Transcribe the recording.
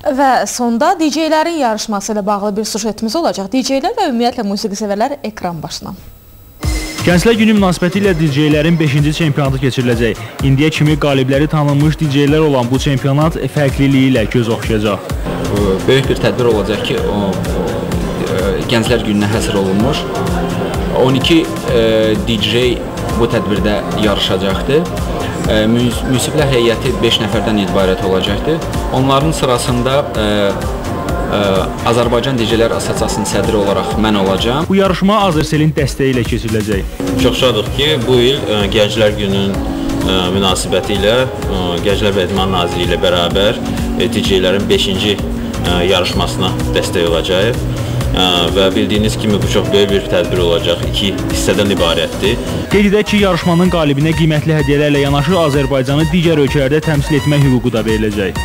Və sonda DJ-lərin yarışması ilə bağlı bir süjetimiz olacaq. DJ-lər və ümumiyyətlə musiqi sevərlər ekran başına. Gənclər Günü münasibətilə DJ-lərin 5-ci çempionatı keçiriləcək. İndiyə kimi qalibləri tanınmış DJ-lər olan bu çempionat fərqliliyi ilə göz oxşayacaq. Böyük bir tədbir olacaq ki, o Gənclər Gününə həsr olunmuş. 12 DJ bu tədbirdə yarışacaqdır. Münsiflər heyəti 5 nəfərdən ibarət olacaqdır. Onların sırasında Azərbaycan DJ-lər Assosiasiyasının sədri olaraq mən olacağam. Bu yarışma Azerselin dəstəyi ilə keçiriləcək. Çox şadıq ki, bu il Gənclər Gününün münasibəti ilə Gənclər və İdman Nazirliyi ilə bərabər DJ-lərin 5-ci yarışmasına dəstək olacağıq. Və bildiyiniz kimi bu çox böyük bir tədbir olacaq, 2 hissədən ibarətdir. Qeyd edək ki, yarışmanın qalibinə qiymətli hədiyyələrlə yanaşı Azərbaycanı digər ölkələrdə təmsil etmək hüququ da veriləcək.